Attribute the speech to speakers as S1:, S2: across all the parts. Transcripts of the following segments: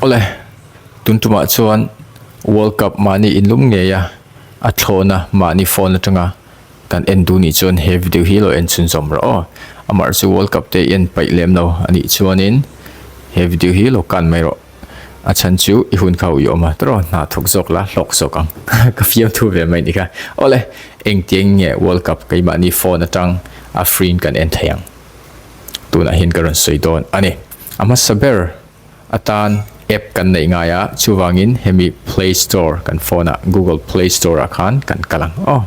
S1: Awle, tun tumah chuan World Cup mahni inlum ngei a, a thlawhna mahni phone atanga kan en duh nih chuan he video hi lo en chhunzawm rawh aw. Amah chu World Cup te i en paih lem lo a nih chuanin he video hi lo kan mai rawh. A chhan chu i hun kha ui awm a, tawrh hna thawk zawk la hlawk zawk ang. Ka fiamthu ve mai ni kha. Awle, engtiang nge World Cup keimahni phone atang a free in kan en thei ang? Tunah hian ka rawn sawi dawn a ni. A hmasa ber atan app kan neih ngai a, chuvangin hemi Play Store kan phone ah Google Play Store ah khan kan kal ang aw.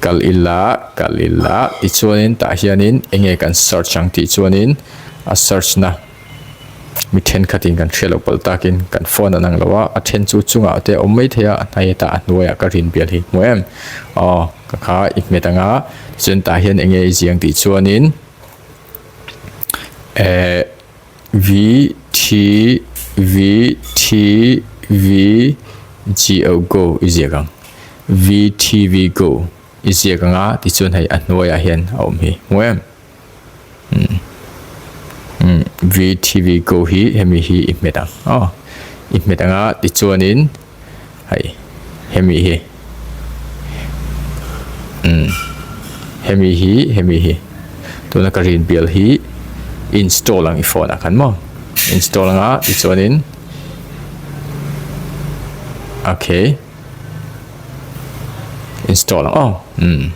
S1: Kal ila, kal ila tichuanin tah hianin enge kan search ang tih chuanin a search na mi thenkhatin kan hriat loh palh takin kan phone an ang lo a, a then chu chungah te a awm mai thei a, a hnai hetah a hnuaiah ka rin bial hi hmu em aw ka kha i hmet ang a tichuan tah hian enge i ziang tih chuanin eh V T V T V G O go i ziak ang V T V go i ziak ang a tichuan hei a hnuaiah hian a awm hi hmu em. Umm VTV go hi hemi hi i hmet ang aw i hmet ang a tichuanin hei hemi hi umm hemi hi hemi hi tuna ka rin bial hi install ang i phone ah khan maw install ang a tichuanin okay install ang aw umm.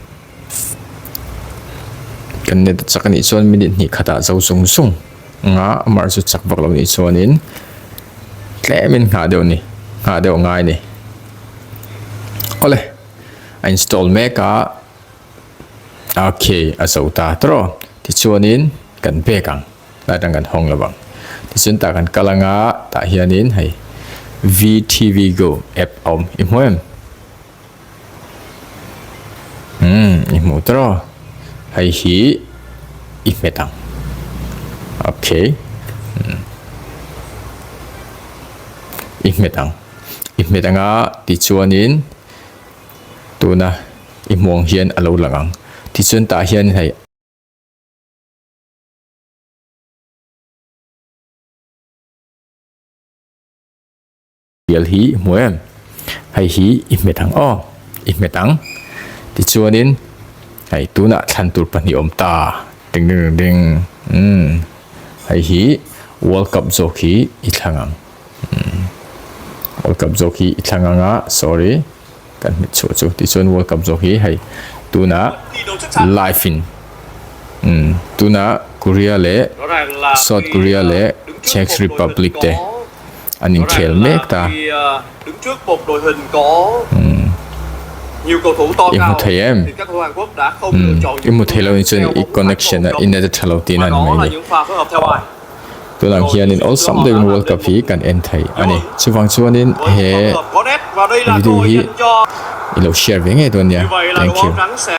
S1: Kan net a chak anih chuan minute hnih khatah zo zung zung anga amah chu chak vak lo nih chuanin tlemin nghah deuh a ni nghah deuh a ngai a ni awle a install mek a okay a zo ta tawh tichuanin kan bag ang lai atang kan hawng lo ang tichuan tah kan kal anga tah hianin hei V T V go app a awm i hmu em. Umm i hmuh tawh aw hei hi i hmet ang okay umm i hmet ang i hmet anga tichuanin tuna i hmuh ang hian a lo lang ang tichuan tah hian hei. Bial hi i hmu em? Hei hi i hmet ang aw, i hmet ang. Tichuanin hei tunah thlan tur pahnih awm ta, ding ding ding ding, umm hei hi World Cup zawk hi i thlang ang, umm World Cup zawk hi i thlang ang a, sorry kan hmet chhuah chu, tichuan World Cup zawk hi hei tunah live in umm tunah Korea leh South Korea leh Czech Republic te. an inkhel mek ta. Umm i hmu thei em? Umm i hmu thei lo ni chuan i connection a i net a tha lo tihna a ni mai ni. Aw tunah hianin awlsam deuhin World Cup hi kan en thei a ni. Chuvang chuanin he video hi i lo share ve ngei dawn nia. Thank you.